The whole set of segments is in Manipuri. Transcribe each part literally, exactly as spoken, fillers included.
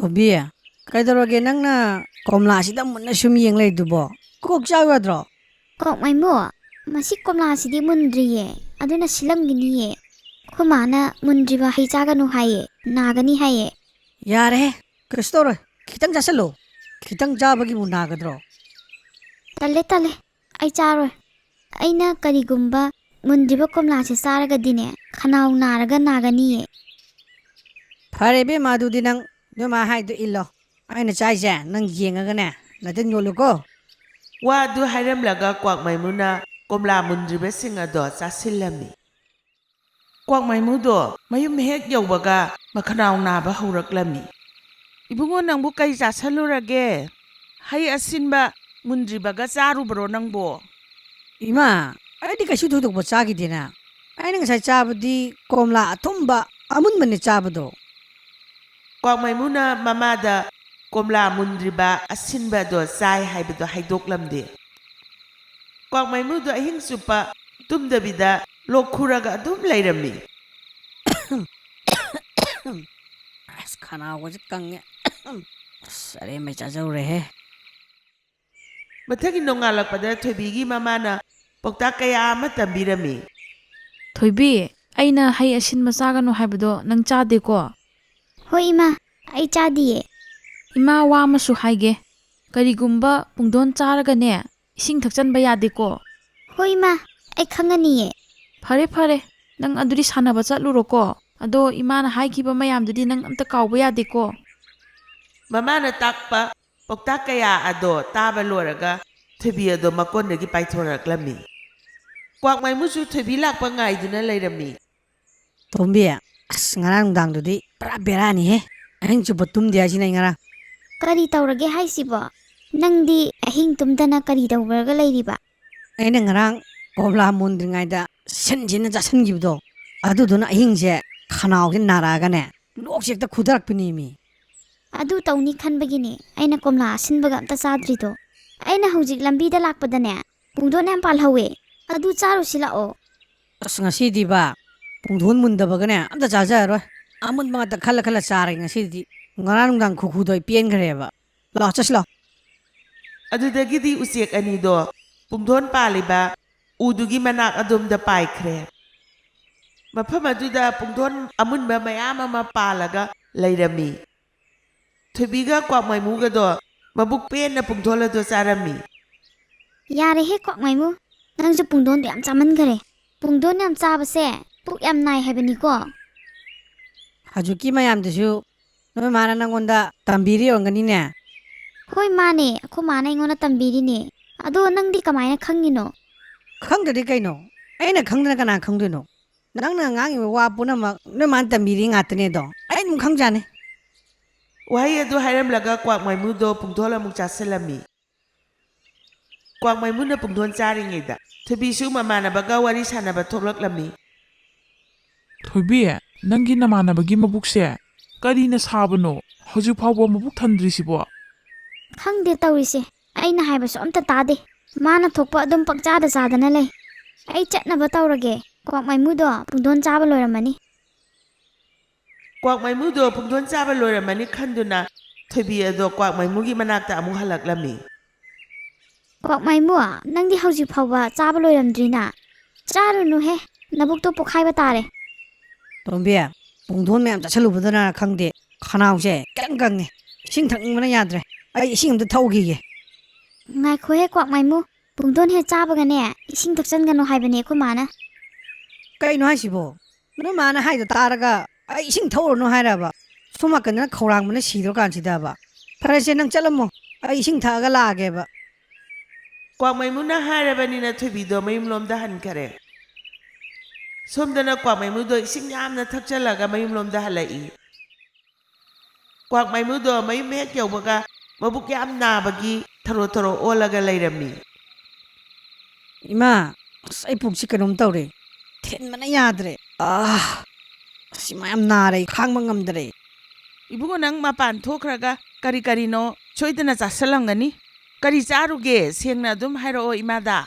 ꯇꯣꯝꯕꯤ, ꯀꯩꯗꯧꯔꯒꯦ ꯅꯪꯅ ꯀꯣꯝꯂꯥꯁꯤꯗ ꯃꯨꯟꯅ ꯁꯨꯝ ꯌꯦꯡ ꯂꯩꯗꯨꯕꯣ? ꯀꯣꯛ ꯆꯥꯎ ꯌꯥꯗ꯭ꯔꯣ? ꯀꯣꯛ ꯃꯩꯃꯨ, ꯃꯁꯤ ꯀꯣꯝꯂꯥꯁꯤꯗꯤ ꯃꯨꯟꯗ꯭ꯔꯤꯌꯦ, ꯑꯗꯨꯅ ꯁꯤꯜꯂꯝꯒꯤꯅꯤꯌꯦ꯫ ꯑꯩꯈꯣꯏ ꯃꯥꯅ ꯃꯨꯟꯗ꯭ꯔꯤꯕ ꯍꯩ ꯆꯥꯒꯅꯨ ꯍꯥꯏꯌꯦ, ꯅꯥꯒꯅꯤ ꯍꯥꯏꯌꯦ꯫ ꯌꯥꯔꯦꯍꯦ, ꯀꯩꯁꯨ ꯇꯧꯔꯣꯏ꯫ ꯈꯤꯇꯪ ꯆꯥꯁꯤꯜꯂꯣ꯫ ꯈꯤꯇꯪ ꯆꯥꯕꯒꯤꯕꯨ ꯅꯥꯒꯗ꯭ꯔꯣ? ꯇꯜꯂꯦ, ꯇꯜꯂꯦ꯫ ꯑꯩ ꯆꯥꯔꯣꯏ꯫ ꯑꯩꯅ ꯀꯔꯤꯒꯨꯝꯕ ꯃꯨꯟꯗ꯭ꯔꯤꯕ ꯀꯣꯝꯂꯥꯁꯦ ꯆꯥꯔꯒꯗꯤꯅꯦ, ꯈꯅꯥꯎ ꯅꯥꯔꯒ ꯅꯥꯒꯅꯤꯌꯦ꯫ ꯐꯔꯦ ꯏꯕꯦꯝꯃ, ꯑꯗꯨꯗꯤ ꯅꯪ ꯅꯣꯏ ꯃꯥ ꯍꯥꯏꯗꯣ ꯏꯜꯂꯣ꯫ ꯑꯩꯅ ꯆꯥꯏꯁꯦ ꯅꯪ ꯌꯦꯡꯉꯒꯅꯦ ꯅꯇꯤꯟ ꯌꯣꯠꯂꯨꯀꯣ꯫ ꯋꯥ ꯑꯗꯨ ꯍꯥꯏꯔꯝꯂꯒ ꯀ꯭ꯋꯥꯛꯃꯩꯃꯨꯅ ꯀꯣꯝꯂꯥ ꯃꯨꯟꯗ꯭ꯔꯤꯕꯁꯤꯡ ꯑꯗꯣ ꯆꯥꯁꯤꯜꯂꯝꯃꯤ꯫ ꯀ꯭ꯋꯥꯛꯃꯩꯃꯨꯗꯣ ꯃꯌꯨꯝ ꯍꯦꯛ ꯌꯧꯕꯒ ꯃꯈꯅꯥꯎ ꯅꯥꯕ ꯍꯧꯔꯛꯂꯝꯃꯤ꯫ "ꯏꯕꯨꯡꯉꯣ, ꯅꯪꯕꯨ ꯀꯩ ꯆꯥꯁꯜꯂꯨꯔꯒꯦ? ꯍꯩ ꯑꯁꯤꯟꯕ ꯃꯨꯟꯗ꯭ꯔꯤꯕꯒ ꯆꯥꯔꯨꯕ꯭ꯔꯣ ꯅꯪꯕꯣ?" "ꯏꯃꯥ, ꯑꯩꯗꯤ ꯀꯩꯁꯨ ꯊꯣꯏꯗꯣꯛꯄ ꯆꯥꯈꯤꯗꯦꯅ꯫ ꯑꯩꯅ ꯉꯁꯥꯏ ꯆꯥꯕꯗꯤ ꯀꯣꯝꯂꯥ ꯑꯊꯨꯝꯕ ꯑꯃꯨꯟꯕꯅꯦ ꯆꯥꯕꯗꯣ꯫" ꯀ꯭ꯋꯥꯛꯃꯩꯃꯨꯅ ꯃꯃꯥꯗ ꯀꯣꯝꯂꯥ ꯃꯨꯟꯗ꯭ꯔꯤꯕ ꯑꯁꯤꯟꯕꯗꯣ ꯆꯥꯏ ꯍꯥꯏꯕꯗꯣ ꯍꯥꯏꯗꯣꯛꯂꯝꯗꯦ꯫ ꯀ꯭ꯋꯥꯛꯃꯩꯃꯨꯗꯣ ꯑꯍꯤꯡ ꯆꯨꯞꯄ ꯇꯨꯝꯗꯕꯤꯗ ꯂꯣꯛ ꯈꯨꯔꯒ ꯑꯗꯨꯝ ꯂꯩꯔꯝꯃꯤ꯫ ꯑꯁ, ꯈꯅꯥꯎꯒꯁꯦ ꯀꯪꯉꯦ꯫ ꯑꯁ, ꯑꯔꯦꯝꯕꯩ ꯆꯥꯖꯧꯔꯦꯍꯦ꯫ ꯃꯊꯪꯒꯤ ꯅꯣꯡꯉꯥꯜꯂꯛꯄꯗ ꯊꯣꯏꯕꯤꯒꯤ ꯃꯃꯥꯅ ꯄꯥꯎꯇꯥꯛ ꯀꯌꯥ ꯑꯃ ꯇꯝꯕꯤꯔꯝꯃꯤ꯫ "ꯊꯣꯏꯕꯤ, ꯑꯩꯅ ꯍꯩ ꯑꯁꯤꯟꯕ ꯆꯥꯒꯅꯨ ꯍꯥꯏꯕꯗꯣ ꯅꯪ ꯆꯥꯗꯦꯀꯣ?" "ꯍꯣꯏ ꯏꯃꯥ, ꯑꯩ ꯆꯥꯗꯤꯌꯦ꯫" "ꯏꯃꯥ, ꯋꯥ ꯑꯃꯁꯨ ꯍꯥꯏꯒꯦ꯫ ꯀꯔꯤꯒꯨꯝꯕ ꯄꯨꯡꯗꯣꯟ ꯆꯥꯔꯒꯅꯦ, ꯏꯁꯤꯡ ꯊꯛꯆꯟꯕ ꯌꯥꯗꯦꯀꯣ?" "ꯍꯣꯏ ꯏꯃꯥ, ꯑꯩ ꯈꯪꯉꯅꯤꯌꯦ꯫" "ꯐꯔꯦ, ꯐꯔꯦ꯫ ꯅꯪ ꯑꯗꯨꯗꯤ ꯁꯥꯟꯅꯕ ꯆꯠꯂꯨꯔꯣꯀꯣ꯫ ꯑꯗꯣ ꯏꯃꯥꯅ ꯍꯥꯏꯈꯤꯕ ꯃꯌꯥꯝꯗꯨꯗꯤ ꯅꯪ ꯑꯝꯇ ꯀꯥꯎꯕ ꯌꯥꯗꯦꯀꯣ꯫" ꯃꯃꯥꯅ ꯇꯥꯛꯄ ꯄꯥꯎꯇꯥꯛ ꯀꯌꯥ ꯑꯗꯣ ꯇꯥꯕ ꯂꯣꯏꯔꯒ ꯊꯣꯏꯕꯤ ꯑꯗꯣ ꯃꯀꯣꯟꯗꯒꯤ ꯄꯥꯏꯊꯣꯔꯛꯂꯝꯃꯤ꯫ ꯀ꯭ꯋꯥꯛꯃꯩꯃꯨꯁꯨ ꯊꯣꯏꯕꯤ ꯂꯥꯛꯄ ꯉꯥꯏꯗꯨꯅ ꯂꯩꯔꯝꯃꯤ꯫ "ꯇꯣꯝꯕꯤ, ꯑꯁ, ꯉꯔꯥꯡ ꯅꯨꯡꯗꯥꯡꯗꯨꯗꯤ ꯄꯨꯔꯥ ꯕꯦꯔꯥꯅꯤꯍꯦ꯫ ꯑꯍꯤꯡ ꯆꯨꯞꯄ ꯇꯨꯝꯗꯦ ꯍꯥꯏꯁꯤꯅ ꯑꯩ ꯉꯔꯥꯡ꯫" "ꯀꯔꯤ ꯇꯧꯔꯒꯦ ꯍꯥꯏꯁꯤꯕꯣ? ꯅꯪꯗꯤ ꯑꯍꯤꯡ ꯇꯨꯝꯗꯅ ꯀꯔꯤ ꯇꯧꯔꯒ ꯂꯩꯔꯤꯕ?" "ꯑꯩꯅ ꯉꯔꯥꯡ ꯀꯣꯝꯂꯥ ꯃꯨꯟꯗ꯭ꯔꯤꯉꯩꯗ ꯁꯤꯟ ꯁꯤꯟꯅ ꯆꯥꯁꯤꯟꯈꯤꯕꯗꯣ, ꯑꯗꯨꯗꯨꯅ ꯑꯍꯤꯡꯁꯦ ꯈꯅꯥꯎꯁꯦ ꯅꯥꯔꯛꯑꯒꯅꯦ, ꯂꯣꯛꯁꯦ ꯍꯦꯛꯇ ꯈꯨꯗꯔꯛꯄꯤꯅꯦꯃꯤ꯫" "ꯑꯗꯨ ꯇꯧꯅꯤ ꯈꯟꯕꯒꯤꯅꯦ ꯑꯩꯅ ꯀꯣꯝꯂꯥ ꯑꯁꯤꯟꯕꯒ ꯑꯝꯇ ꯆꯥꯗ꯭ꯔꯤꯗꯣ꯫ ꯑꯩꯅ ꯍꯧꯖꯤꯛ ꯂꯝꯕꯤꯗ ꯂꯥꯛꯄꯗꯅꯦ, ꯄꯨꯡꯗꯣꯟ ꯌꯥꯝ ꯄꯥꯜꯍꯧꯋꯦ꯫ ꯑꯗꯨ ꯆꯥꯔꯨꯁꯤ ꯂꯥꯛꯑꯣ꯫" "ꯑꯁ, ꯉꯁꯤꯗꯤꯕ ꯄꯨꯡꯗꯣꯟ ꯃꯨꯟꯗꯕꯒꯅꯦ ꯑꯝꯇ ꯆꯥꯖꯔꯔꯣꯏ꯫ ꯑꯃꯨꯟꯕ ꯉꯥꯛꯇ ꯈꯜꯂ ꯈꯜꯂ ꯆꯥꯔꯒꯦ ꯉꯁꯤꯗꯤ꯫" ꯉꯔꯥꯡ ꯅꯨꯡꯗꯥꯡ ꯈꯨꯈꯨꯗꯣ ꯑꯩ ꯄꯦꯟꯈ꯭ꯔꯦꯕ꯫ ꯂꯥꯛꯑꯣ, ꯆꯠꯁꯤ ꯂꯥꯛꯑꯣ꯫ ꯑꯗꯨꯗꯒꯤꯗꯤ ꯎꯆꯦꯛ ꯑꯅꯤꯗꯣ ꯄꯨꯡꯗꯣꯟ ꯄꯥꯜꯂꯤꯕ ꯎꯗꯨꯒꯤ ꯃꯅꯥꯛ ꯑꯗꯣꯝꯗ ꯄꯥꯏꯈ꯭ꯔꯦ꯫ ꯃꯐꯝ ꯑꯗꯨꯗ ꯄꯨꯡꯗꯣꯟ ꯑꯃꯨꯟꯕ ꯃꯌꯥꯝ ꯑꯃ ꯄꯥꯜꯂꯒ ꯂꯩꯔꯝꯃꯤ꯫ ꯊꯣꯏꯕꯤꯒ ꯀ꯭ꯋꯥꯛꯃꯥꯏꯃꯨꯒꯗꯣ ꯃꯕꯨꯛ ꯄꯦꯟꯅ ꯄꯨꯡꯗꯣꯟ ꯑꯗꯣ ꯆꯥꯔꯝꯃꯤ꯫ ꯌꯥꯔꯦꯍꯦ ꯀ꯭ꯋꯥꯛꯃꯥꯏꯃꯨ, ꯅꯪꯁꯨ ꯄꯨꯡꯗꯣꯟꯗꯣ ꯌꯥꯝ ꯆꯥꯃꯟꯈꯔꯦ꯫ ꯄꯨꯡꯗꯣꯟ ꯌꯥꯝ ꯆꯥꯕꯁꯦ ꯄꯨꯛ ꯌꯥꯝ ꯅꯥꯏ ꯍꯥꯏꯕꯅꯤꯀꯣ꯫ ꯍꯧꯖꯤꯛꯀꯤ ꯃꯌꯥꯝꯗꯨꯁꯨ ꯅꯣꯏ ꯃꯥꯅ ꯅꯪꯉꯣꯟꯗ ꯇꯝꯕꯤꯔꯤ ꯑꯣꯏꯔꯝꯒꯅꯤꯅꯦ꯫ ꯍꯣꯏ ꯃꯥꯅꯦ, ꯑꯩꯈꯣꯏ ꯃꯥꯅ ꯑꯩꯉꯣꯟꯗ ꯇꯝꯕꯤꯔꯤꯅꯦ꯫ ꯑꯗꯣ ꯅꯪꯗꯤ ꯀꯃꯥꯏꯅ ꯈꯪꯉꯤꯅꯣ? ꯈꯪꯗ꯭ꯔꯗꯤ ꯀꯩꯅꯣ? ꯑꯩꯅ ꯈꯪꯗꯅ ꯀꯅꯥ ꯈꯪꯗꯣꯏꯅꯣ? ꯅꯪꯅ ꯉꯥꯡꯉꯤꯕ ꯋꯥ ꯄꯨꯝꯅꯃꯛ ꯅꯣꯏ ꯃꯥꯅ ꯇꯝꯕꯤꯔꯤ ꯉꯥꯛꯇꯅꯦꯗꯣ꯫ ꯑꯩ ꯑꯗꯨꯝ ꯈꯪꯖꯥꯅꯤ꯫ ꯋꯥꯍꯩ ꯑꯗꯨ ꯍꯥꯏꯔꯝꯂꯒ ꯀ꯭ꯋꯥꯛꯃꯥꯏꯃꯨꯗꯣ ꯄꯨꯡꯗꯣꯟ ꯑꯃꯨꯛ ꯆꯥꯁꯤꯜꯂꯝꯃꯤ꯫ ꯀ꯭ꯋꯥꯛꯃꯥꯏꯃꯨꯅ ꯄꯨꯡꯗꯣꯟ ꯆꯥꯔꯤꯉꯩꯗ ꯊꯣꯏꯕꯤꯁꯨ ꯃꯃꯥꯟꯅꯕꯒ ꯋꯥꯔꯤ ꯁꯥꯟꯅꯕ ꯊꯣꯛꯂꯛꯂꯝꯃꯤ꯫ ꯊꯣꯏꯕꯤ, ꯅꯪꯒꯤ ꯅꯃꯥꯟꯅꯕꯒꯤ ꯃꯕꯨꯛꯁꯦ ꯀꯔꯤꯅ ꯁꯥꯕꯅꯣ? ꯍꯧꯖꯤꯛ ꯐꯥꯎꯕ ꯃꯕꯨꯛ ꯊꯟꯗ꯭ꯔꯤꯁꯤꯕꯣ? ꯈꯪꯗꯦ ꯇꯧꯔꯤꯁꯦ, ꯑꯩꯅ ꯍꯥꯏꯕꯁꯨ ꯑꯝꯇ ꯇꯥꯗꯦ꯫ ꯃꯥꯅ ꯊꯣꯛꯄ ꯑꯗꯨꯝ ꯄꯪꯆꯥꯗ ꯆꯥꯗꯅ ꯂꯩ꯫ ꯑꯩ ꯆꯠꯅꯕ ꯇꯧꯔꯒꯦ, ꯀ꯭ꯋꯥꯛꯃꯥꯏꯃꯨꯗꯣ ꯄꯨꯡꯗꯣꯟ ꯆꯥꯕ ꯂꯣꯏꯔꯝꯃꯅꯤ꯫ ꯀ꯭ꯋꯥꯛꯃꯥꯏꯃꯨꯗꯣ ꯄꯨꯡꯗꯣꯟ ꯆꯥꯕ ꯂꯣꯏꯔꯝꯃꯅꯤ ꯈꯟꯗꯨꯅ ꯊꯣꯏꯕꯤ ꯑꯗꯣ ꯀ꯭ꯋꯥꯛꯃꯥꯏꯃꯨꯒꯤ ꯃꯅꯥꯛꯇ ꯑꯃꯨꯛ ꯍꯜꯂꯛꯂꯝꯃꯤ꯫ ꯀ꯭ꯋꯥꯛꯃꯥꯏꯃꯨ, ꯅꯪꯗꯤ ꯍꯧꯖꯤꯛ ꯐꯥꯎꯕ ꯆꯥꯕ ꯂꯣꯏꯔꯝꯗ꯭ꯔꯤꯅ? ꯆꯥꯔꯨꯅꯨꯍꯦ, ꯅꯕꯨꯛꯇꯣ ꯄꯣꯛꯈꯥꯏꯕ ꯇꯥꯔꯦ꯫ ꯇꯣꯝꯕꯤ, ꯄꯨꯡꯗꯣꯟ ꯃꯌꯥꯝ ꯆꯥꯁꯤꯜꯂꯨꯕꯗꯨꯅ ꯈꯪꯗꯦ, ꯈꯅꯥꯎꯁꯦ ꯈꯤꯇꯪ ꯀꯪꯉꯦ꯫ ꯏꯁꯤꯡ ꯊꯛꯅꯤꯡꯕꯅ ꯌꯥꯗ꯭ꯔꯦ꯫ ꯑꯩ ꯏꯁꯤꯡ ꯑꯝꯇ ꯊꯛꯎꯈꯤꯒꯦ꯫ ꯉꯥꯏꯈꯣꯍꯦ ꯀ꯭ꯋꯥꯛꯃꯥꯏꯃꯨ, ꯄꯨꯡꯗꯣꯟ ꯍꯦꯛ ꯆꯥꯕꯒꯅꯦ ꯏꯁꯤꯡ ꯊꯛꯆꯟꯒꯅꯨ ꯍꯥꯏꯕꯅꯦ ꯑꯩꯈꯣꯏ ꯃꯥꯅ꯫ ꯀꯩꯅꯣ ꯍꯥꯏꯁꯤꯕꯣ? ꯅꯣꯏ ꯃꯥꯅ ꯍꯥꯏꯗꯣ ꯇꯥꯔꯒ ꯑꯩ ꯏꯁꯤꯡ ꯊꯛꯎꯔꯅꯨ ꯍꯥꯏꯔꯕ? ꯁꯣꯝ ꯅꯥꯀꯟꯗꯅ ꯈꯧꯔꯥꯡꯕꯅ ꯁꯤꯗꯧꯔꯀꯥꯟꯁꯤꯗꯕ꯫ ꯐꯔꯦꯁꯦ, ꯅꯪ ꯆꯠꯂꯝꯃꯣ, ꯑꯩ ꯏꯁꯤꯡ ꯊꯛꯑꯒ ꯂꯥꯛꯑꯒꯦꯕ꯫ ꯀ꯭ꯋꯥꯛꯃꯩꯃꯨꯅ ꯍꯥꯏꯔꯕꯅꯤꯅ ꯊꯣꯏꯕꯤꯗꯣ ꯃꯌꯨꯝꯂꯣꯝꯗ ꯍꯟꯈꯔꯦ꯫ ꯁꯣꯝꯗꯅ ꯀ꯭ꯋꯥꯛꯃꯩꯃꯨꯗꯣ ꯏꯁꯤꯡ ꯌꯥꯝꯅ ꯊꯛꯆꯜꯂꯒ ꯃꯌꯨꯝꯂꯣꯝꯗ ꯍꯜꯂꯛꯏ꯫ ꯀ꯭ꯋꯥꯛꯃꯩꯃꯨꯗꯣ ꯃꯌꯨꯝ ꯍꯦꯛ ꯌꯧꯕꯒ ꯃꯕꯨꯛ ꯌꯥꯝ ꯅꯥꯕꯒꯤ ꯊꯔꯣ ꯊꯔꯣ ꯑꯣꯜꯂꯒ ꯂꯩꯔꯝꯃꯤ꯫ ꯏꯃꯥ, ꯑꯁ, ꯑꯩ ꯄꯨꯛꯁꯤ ꯀꯩꯅꯣꯝ ꯇꯧꯔꯦ꯫ ꯊꯤꯟꯕꯅ ꯌꯥꯗ꯭ꯔꯦ꯫ ꯑꯥ, ꯑꯁ, ꯏꯃꯥ, ꯌꯥꯝ ꯅꯥꯔꯦ, ꯑꯩ ꯈꯥꯡꯕ ꯉꯝꯗ꯭ꯔꯦ꯫ ꯏꯕꯨꯡꯉꯣ, ꯅꯪ ꯃꯄꯥꯟ ꯊꯣꯛꯈ꯭ꯔꯒ ꯀꯔꯤ ꯀꯔꯤꯅꯣ ꯁꯣꯏꯗꯅ ꯆꯥꯁꯤꯜꯂꯝꯒꯅꯤ꯫ ꯀꯔꯤ ꯆꯥꯔꯨꯒꯦ? ꯁꯦꯡꯅ ꯑꯗꯨꯝ ꯍꯥꯏꯔꯛꯑꯣ ꯏꯃꯥꯗ꯫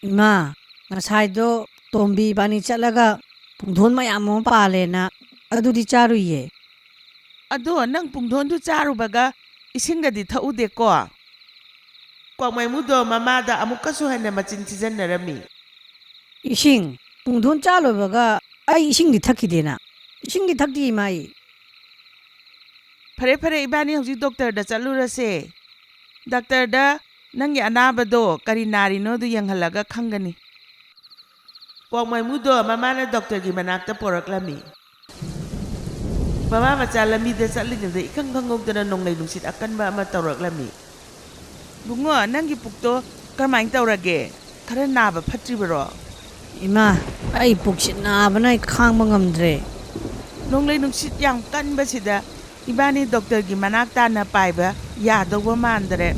ꯏꯃꯥ, ꯉꯁꯥꯏꯗꯣ ꯇꯣꯝꯕꯤ ꯏꯕꯥꯅꯤ ꯆꯠꯂꯒ ꯄꯨꯡꯗꯣꯟ ꯃꯌꯥꯝ ꯑꯃ ꯄꯥꯜꯂꯦꯅ ꯑꯗꯨꯗꯤ ꯆꯥꯔꯨꯏꯌꯦ꯫ ꯑꯗꯣ ꯅꯪ ꯄꯨꯡꯗꯣꯟꯗꯨ ꯆꯥꯔꯨꯕꯒ ꯏꯁꯤꯡꯒꯗꯤ ꯊꯛꯎꯗꯦꯀꯣ? ꯀ꯭ꯋꯥꯛꯃꯩꯃꯨꯗꯣ ꯃꯃꯥꯗ ꯑꯃꯨꯛꯀꯁꯨ ꯍꯟꯅ ꯃꯆꯤꯟ ꯊꯤꯖꯤꯟꯅꯔꯝꯃꯤ꯫ "ꯏꯁꯤꯡ? ꯄꯨꯡꯗꯣꯟ ꯆꯥ ꯂꯣꯏꯕꯒ ꯑꯩ ꯏꯁꯤꯡꯗꯤ ꯊꯛꯈꯤꯗꯦꯅ꯫ ꯏꯁꯤꯡꯗꯤ ꯊꯛꯇꯦ, ꯏꯃꯥ, ꯑꯩ꯫" "ꯐꯔꯦ, ꯐꯔꯦ, ꯏꯕꯥꯅꯤ ꯍꯧꯖꯤꯛ ꯗꯣꯛꯇꯔꯗ ꯆꯠꯂꯨꯔꯁꯦ꯫ ꯗꯥꯛꯇꯔꯗ ꯅꯪꯒꯤ ꯑꯅꯥꯕꯗꯣ ꯀꯔꯤ ꯅꯥꯔꯤꯅꯣꯗꯨ ꯌꯦꯡꯍꯜꯂꯒ ꯈꯪꯒꯅꯤ꯫" ꯀ꯭ꯋꯥꯛꯃꯩꯃꯨꯗꯣ ꯃꯃꯥꯅ ꯗꯣꯛꯇꯔꯒꯤ ꯃꯅꯥꯛꯇ ꯄꯣꯔꯛꯂꯝꯃꯤ꯫ ꯃꯃꯥ ꯃꯆꯥ ꯂꯝꯕꯤꯗ ꯆꯠꯂꯤꯉꯩꯗ ꯏꯈꯪ ꯈꯪꯍꯧꯗꯅ ꯅꯣꯡꯂꯩ ꯅꯨꯡꯁꯤꯠ ꯑꯀꯟꯕ ꯑꯃ ꯇꯧꯔꯛꯂꯝꯃꯤ꯫ "ꯕꯨꯡꯉꯣ, ꯅꯪꯒꯤ ꯄꯨꯛꯇꯣ ꯀꯔꯝꯍꯥꯏꯅ ꯇꯧꯔꯒꯦ? ꯈꯔ ꯅꯥꯕ ꯐꯠꯇ꯭ꯔꯤꯕꯔꯣ?" "ꯏꯃꯥ, ꯑꯩ ꯄꯨꯛꯁꯤ ꯅꯥꯕꯅ ꯑꯩ ꯈꯥꯡꯕ ꯉꯝꯗ꯭ꯔꯦ꯫" ꯅꯣꯡꯂꯩ ꯅꯨꯡꯁꯤꯠ ꯌꯥꯝ ꯀꯟꯕꯁꯤꯗ ꯏꯕꯥꯅꯤ ꯗꯣꯛꯇꯔꯒꯤ ꯃꯅꯥꯛ ꯇꯥꯅ ꯄꯥꯏꯕ ꯌꯥꯗꯧꯕ ꯃꯥꯟꯗꯔꯦ꯫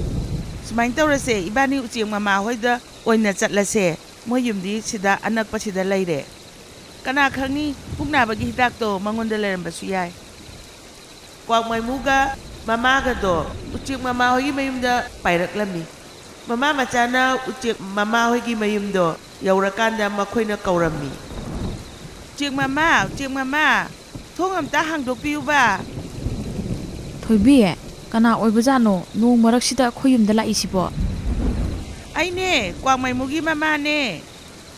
ꯁꯨꯃꯥꯏꯅ ꯇꯧꯔꯁꯦ, ꯏꯕꯥꯅꯤ ꯎꯆꯦꯛ ꯃꯃꯥ ꯍꯣꯏꯗ ꯑꯣꯏꯅ ꯆꯠꯂꯁꯦ꯫ ꯃꯣꯏ ꯌꯨꯝꯗꯤ ꯁꯤꯗ ꯑꯅꯛꯄꯁꯤꯗ ꯂꯩꯔꯦ꯫ ꯀꯅꯥ ꯈꯪꯅꯤ, ꯄꯨꯛ ꯅꯥꯕꯒꯤ ꯍꯤꯗꯥꯛꯇꯣ ꯃꯉꯣꯟꯗ ꯂꯩꯔꯝꯕꯁꯨ ꯌꯥꯏ꯫ ꯀ꯭ꯋꯥꯛꯃꯩꯃꯨꯒ ꯃꯃꯥꯒꯗꯣ ꯎꯆꯦꯛ ꯃꯃꯥ ꯍꯣꯏꯒꯤ ꯃꯌꯨꯝꯗ ꯄꯥꯏꯔꯛꯂꯝꯃꯤ꯫ ꯃꯃꯥ ꯃꯆꯥꯅ ꯎꯆꯦꯛ ꯃꯃꯥ ꯍꯣꯏꯒꯤ ꯃꯌꯨꯝꯗꯣ ꯌꯧꯔꯀꯥꯟꯗ ꯃꯈꯣꯏꯅ ꯀꯧꯔꯝꯃꯤ꯫ "ꯎꯆꯦꯛ ꯃꯃꯥ, ꯎꯆꯦꯛ ꯃꯃꯥ, ꯊꯣꯡ ꯑꯝꯇ ꯍꯥꯡꯗꯣꯛꯄꯤꯌꯨꯕ꯫" "ꯊꯣꯏꯕꯤ, ꯀꯅꯥ ꯑꯣꯏꯕꯖꯥꯠꯅꯣ ꯅꯣꯡ ꯃꯔꯛꯁꯤꯗ ꯑꯩꯈꯣꯏ ꯌꯨꯝꯗ ꯂꯥꯛꯏꯁꯤꯕꯣ?" "ꯑꯩꯅꯦ, ꯀ꯭ꯋꯥꯛꯃꯩꯃꯨꯒꯤ ꯃꯃꯥꯅꯦ꯫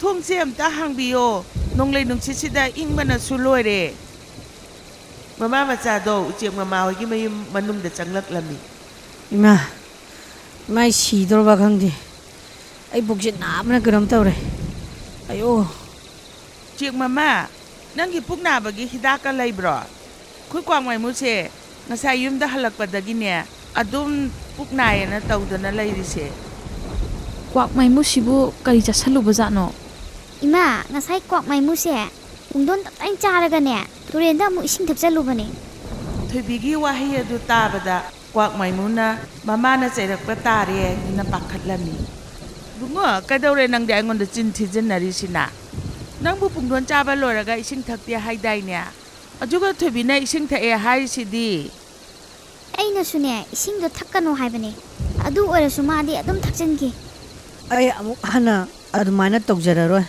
ꯊꯣꯡꯁꯦ ꯑꯝꯇ ꯍꯥꯡꯕꯤꯌꯣ꯫ ꯅꯣꯡꯂꯩ ꯅꯨꯡꯁꯤꯠꯁꯤꯗ ꯏꯪꯕꯅꯁꯨ ꯂꯣꯏꯔꯦ꯫" ꯃꯃꯥ ꯃꯆꯥꯗꯣ ꯎꯆꯦꯛ ꯃꯃꯥ ꯍꯣꯏꯒꯤ ꯃꯌꯨꯝ ꯃꯅꯨꯡꯗ ꯆꯪꯂꯛꯂꯝꯃꯤ꯫ "ꯏꯃꯥ, ꯏꯃꯥ, ꯑꯩ ꯁꯤꯗꯧꯔꯕ ꯈꯪꯗꯦ꯫ ꯑꯩ ꯄꯨꯛꯁꯦ ꯅꯥꯕꯅ ꯀꯩꯅꯣꯝ ꯇꯧꯔꯦ꯫ ꯑꯌꯣ!" "ꯎꯆꯦꯛ ꯃꯃꯥ, ꯅꯪꯒꯤ ꯄꯨꯛ ꯅꯥꯕꯒꯤ ꯍꯤꯗꯥꯛꯀ ꯂꯩꯕ꯭ꯔꯣ? ꯑꯩꯈꯣꯏ ꯀ꯭ꯋꯥꯛꯃꯩꯃꯨꯁꯦ ꯉꯁꯥꯏ ꯌꯨꯝꯗ ꯍꯜꯂꯛꯄꯗꯒꯤꯅꯦ ꯑꯗꯨꯝ ꯄꯨꯛ ꯅꯥꯏꯌꯦꯅ ꯇꯧꯗꯅ ꯂꯩꯔꯤꯁꯦ꯫" "ꯀ꯭ꯋꯥꯛꯃꯩꯃꯨꯁꯤꯕꯨ ꯀꯔꯤ ꯆꯥꯁꯜꯂꯨꯕꯖꯥꯠꯅꯣ?" "ꯏꯃꯥ, ꯉꯁꯥꯏ ꯀ꯭ꯋꯥꯛꯃꯩꯃꯨꯁꯦ ꯄꯨꯡꯗꯣꯟ ꯇꯞꯇꯥꯏ ꯆꯥꯔꯒꯅꯦ, ꯇꯨꯔꯦꯟꯗ ꯑꯃꯨꯛ ꯏꯁꯤꯡ ꯊꯛꯆꯜꯂꯨꯕꯅꯦ꯫" ꯊꯣꯏꯕꯤꯒꯤ ꯋꯥꯍꯩ ꯑꯗꯨ ꯇꯥꯕꯗ ꯀ꯭ꯋꯥꯛꯃꯩꯃꯨꯅ ꯃꯃꯥꯅ ꯆꯩꯔꯛꯄ ꯇꯥꯔꯦ ꯍꯥꯏꯗꯨꯅ ꯄꯥꯈꯠꯂꯝꯃꯤ꯫ "ꯕꯨꯡꯉꯣ, ꯀꯩꯗꯧꯔꯦ ꯅꯪꯗꯤ ꯑꯩꯉꯣꯟꯗ ꯆꯤꯟ ꯊꯤꯖꯤꯟꯅꯔꯤꯁꯤꯅ? ꯅꯪꯕꯨ ꯄꯨꯡꯗꯣꯟ ꯆꯥꯕ ꯂꯣꯏꯔꯒ ꯏꯁꯤꯡ ꯊꯛꯇꯦ ꯍꯥꯏꯗꯥꯏꯅꯦ? ꯑꯗꯨꯒ ꯊꯣꯏꯕꯤꯅ ꯏꯁꯤꯡ ꯊꯛꯑꯦ ꯍꯥꯏꯔꯤꯁꯤꯗꯤ?" "ꯑꯩꯅꯁꯨꯅꯦ, ꯏꯁꯤꯡꯗꯣ ꯊꯛꯀꯅꯣ ꯍꯥꯏꯕꯅꯦ꯫ ꯑꯗꯨ ꯑꯣꯏꯔꯁꯨ ꯃꯥꯗꯤ ꯑꯗꯨꯝ ꯊꯛꯆꯤꯟꯈꯤ꯫" "ꯑꯩ ꯑꯃꯨꯛ ꯍꯟꯅ ꯑꯗꯨꯃꯥꯏꯅ ꯇꯧꯖꯔꯔꯣꯏ꯫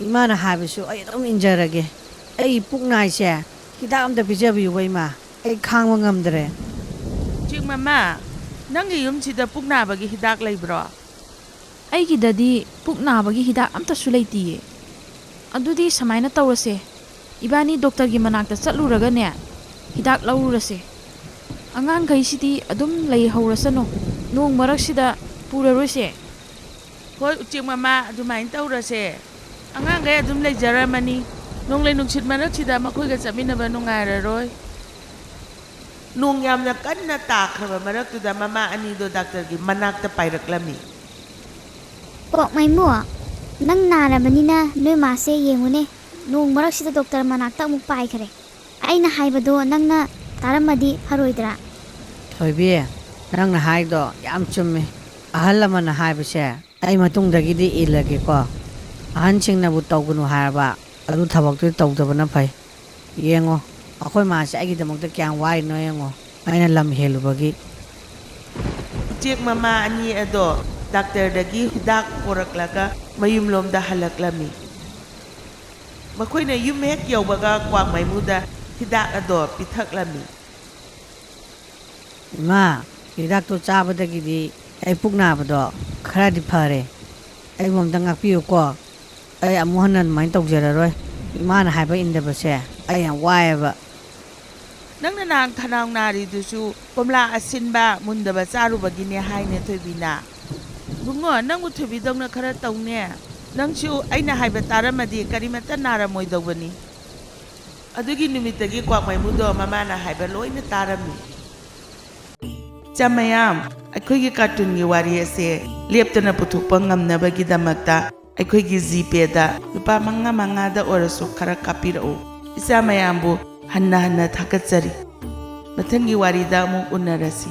ꯏꯃꯥꯅ ꯍꯥꯏꯕꯁꯨ ꯑꯩ ꯑꯗꯨꯝ ꯏꯟꯖꯔꯒꯦ꯫ ꯑꯩ ꯄꯨꯛ ꯅꯥꯏꯁꯦ ꯍꯤꯗꯥꯛ ꯑꯝꯇ ꯄꯤꯖꯕꯤꯌꯨꯕ, ꯏꯃꯥ꯫ ꯑꯩ ꯈꯥꯡꯕ ꯉꯝꯗ꯭ꯔꯦ꯫ ꯎꯆꯦꯛ ꯃꯃꯥ, ꯅꯪꯒꯤ ꯌꯨꯝꯁꯤꯗ ꯄꯨꯛ ꯅꯥꯕꯒꯤ ꯍꯤꯗꯥꯛ ꯂꯩꯕ꯭ꯔꯣ? ꯑꯩꯒꯤꯗꯗꯤ ꯄꯨꯛ ꯅꯥꯕꯒꯤ ꯍꯤꯗꯥꯛ ꯑꯝꯇꯁꯨ ꯂꯩꯇꯤꯌꯦ꯫ ꯑꯗꯨꯗꯤ ꯁꯨꯃꯥꯏꯅ ꯇꯧꯔꯁꯦ, ꯏꯕꯥꯅꯤ ꯗꯣꯛꯇꯔꯒꯤ ꯃꯅꯥꯛꯇ ꯆꯠꯂꯨꯔꯒꯅꯦ, ꯍꯤꯗꯥꯛ ꯂꯧꯔꯨꯔꯁꯦ꯫ ꯑꯉꯥꯡꯈꯩꯁꯤꯗꯤ ꯑꯗꯨꯝ ꯂꯩꯍꯧꯔꯁꯅꯨ, ꯅꯣꯡ ꯃꯔꯛꯁꯤꯗ ꯄꯨꯔꯔꯣꯏꯁꯦ꯫ ꯍꯣꯏ ꯎꯆꯦꯛ ꯃꯃꯥ, ꯑꯗꯨꯃꯥꯏꯅ ꯇꯧꯔꯁꯦ꯫ ꯑꯉꯥꯡꯈꯩ ꯑꯗꯨꯝ ꯂꯩꯖꯔꯝꯃꯅꯤ, ꯅꯣꯡꯂꯩ ꯅꯨꯡꯁꯤꯠ ꯃꯔꯛꯁꯤꯗ ꯃꯈꯣꯏꯒ ꯆꯠꯃꯤꯟꯅꯕ ꯅꯨꯡꯉꯥꯏꯔꯔꯣꯏ꯫ ꯅꯣꯡ ꯌꯥꯝꯅ ꯀꯟꯅ ꯇꯥꯈ꯭ꯔꯕ ꯃꯔꯛꯇꯨꯗ ꯃꯃꯥ ꯑꯅꯤꯗꯣ ꯗꯥꯛꯇꯔꯒꯤ ꯃꯅꯥꯛꯇ ꯄꯥꯏꯔꯛꯂꯝꯃꯤ꯫ ꯀ꯭ꯋꯥꯛꯃꯩꯃꯨ, ꯅꯪ ꯅꯥꯔꯕꯅꯤꯅ ꯅꯣꯏ ꯃꯥꯁꯦ ꯌꯦꯡꯉꯨꯅꯦ, ꯅꯣꯡ ꯃꯔꯛꯁꯤꯗ ꯗꯣꯛꯇꯔ ꯃꯅꯥꯛꯇ ꯑꯃꯨꯛ ꯄꯥꯏꯈ꯭ꯔꯦ꯫ ꯑꯩꯅ ꯍꯥꯏꯕꯗꯣ ꯅꯪꯅ ꯇꯥꯔꯝꯃꯗꯤ ꯐꯔꯣꯏꯗ꯭ꯔꯥ? ꯊꯣꯏꯕꯤ, ꯅꯪꯅ ꯍꯥꯏꯗꯣ ꯌꯥꯝ ꯆꯨꯝꯃꯤ꯫ ꯑꯍꯜ ꯂꯃꯟꯅ ꯍꯥꯏꯕꯁꯦ ꯑꯩ ꯃꯇꯨꯡꯗꯒꯤꯗꯤ ꯏꯜꯂꯒꯦꯀꯣ꯫ ꯑꯍꯟꯁꯤꯡꯅꯕꯨ ꯇꯧꯒꯅꯨ ꯍꯥꯏꯔꯕ, ꯑꯗꯨ ꯊꯕꯛꯇꯨꯗꯤ ꯇꯧꯗꯕꯅ ꯐꯩ꯫ ꯌꯦꯡꯉꯣ, ꯑꯩꯈꯣꯏ ꯃꯥꯁꯦ ꯑꯩꯒꯤꯗꯃꯛꯇ ꯀꯌꯥꯝ ꯋꯥꯔꯤꯅꯣ ꯌꯦꯡꯉꯣ, ꯑꯩꯅ ꯂꯝ ꯍꯦꯜꯂꯨꯕꯒꯤ꯫ ꯎꯆꯦꯛ ꯃꯃꯥ ꯑꯅꯤ ꯑꯗꯣ ꯗꯥꯛꯇꯔꯗꯒꯤ ꯍꯤꯗꯥꯛ ꯄꯣꯔꯛꯂꯒ ꯃꯌꯨꯝꯂꯣꯝꯗ ꯍꯜꯂꯛꯂꯝꯃꯤ꯫ ꯃꯈꯣꯏꯅ ꯌꯨꯝ ꯍꯦꯛ ꯌꯧꯕꯒ ꯀ꯭ꯋꯥꯛꯃꯩꯃꯨꯗ ꯍꯤꯗꯥꯛ ꯑꯗꯣ ꯄꯤꯊꯛꯂꯝꯃꯤ꯫ ꯏꯃꯥ, ꯍꯤꯗꯥꯛꯇꯣ ꯆꯥꯕꯗꯒꯤꯗꯤ ꯑꯩ ꯄꯨꯛ ꯅꯥꯕꯗꯣ ꯈꯔꯗꯤ ꯐꯔꯦ꯫ ꯑꯩꯕꯨ ꯑꯝꯇ ꯉꯥꯛꯄꯤꯌꯨꯀꯣ꯫ ꯑꯩ ꯑꯃꯨꯛ ꯍꯟꯅ ꯑꯗꯨꯃꯥꯏꯅ ꯇꯧꯖꯔꯔꯣꯏ꯫ ꯏꯃꯥꯅ ꯍꯥꯏꯕ ꯏꯟꯗꯕꯁꯦ ꯑꯩ ꯌꯥꯝ ꯋꯥꯏꯑꯦꯕ꯫ ꯅꯪꯅ ꯅꯍꯥꯟ ꯈꯅꯥꯎ ꯅꯥꯔꯤꯗꯨꯁꯨ ꯀꯣꯝꯂꯥ ꯑꯁꯤꯟꯕ ꯃꯨꯟꯗꯕ ꯆꯥꯔꯨꯕꯒꯤꯅꯦ ꯍꯥꯏꯅꯦ ꯊꯣꯏꯕꯤꯅ꯫ ꯕꯨꯡꯉꯣ, ꯅꯪꯕꯨ ꯊꯣꯏꯕꯤꯗꯧꯅ ꯈꯔ ꯇꯧꯅꯦ꯫ ꯅꯪꯁꯨ ꯑꯩꯅ ꯍꯥꯏꯕ ꯇꯥꯔꯝꯃꯗꯤ ꯀꯔꯤꯃꯠꯇ ꯅꯥꯔꯝꯃꯣꯏꯗꯧꯕꯅꯤ꯫ ꯑꯗꯨꯒꯤ ꯅꯨꯃꯤꯠꯇꯒꯤ ꯀ꯭ꯋꯥꯛꯃꯩꯃꯨꯗꯣ ꯃꯃꯥꯅ ꯍꯥꯏꯕ ꯂꯣꯏꯅ ꯇꯥꯔꯝꯃꯤ꯫ ꯏꯆꯥ ꯃꯌꯥꯝ, ꯑꯩꯈꯣꯏꯒꯤ ꯀꯥꯔꯇꯨꯟꯒꯤ ꯋꯥꯔꯤ ꯑꯁꯦ ꯂꯦꯞꯇꯅ ꯄꯨꯊꯣꯛꯄ ꯉꯝꯅꯕꯒꯤꯗꯃꯛꯇ ꯑꯩꯈꯣꯏꯒꯤ ꯖꯤꯄꯦꯗ ꯂꯨꯄꯥ ꯃꯉꯥ ꯃꯉꯥꯗ ꯑꯣꯏꯔꯁꯨ ꯈꯔ ꯀꯥꯞꯄꯤꯔꯛꯎ꯫ ꯏꯆꯥ ꯃꯌꯥꯝꯕꯨ ꯍꯟꯅ ꯍꯟꯅ ꯊꯥꯒꯠꯆꯔꯤ꯫ ꯃꯊꯪꯒꯤ ꯋꯥꯔꯤꯗ ꯑꯃꯨꯛ ꯎꯅꯔꯁꯤ꯫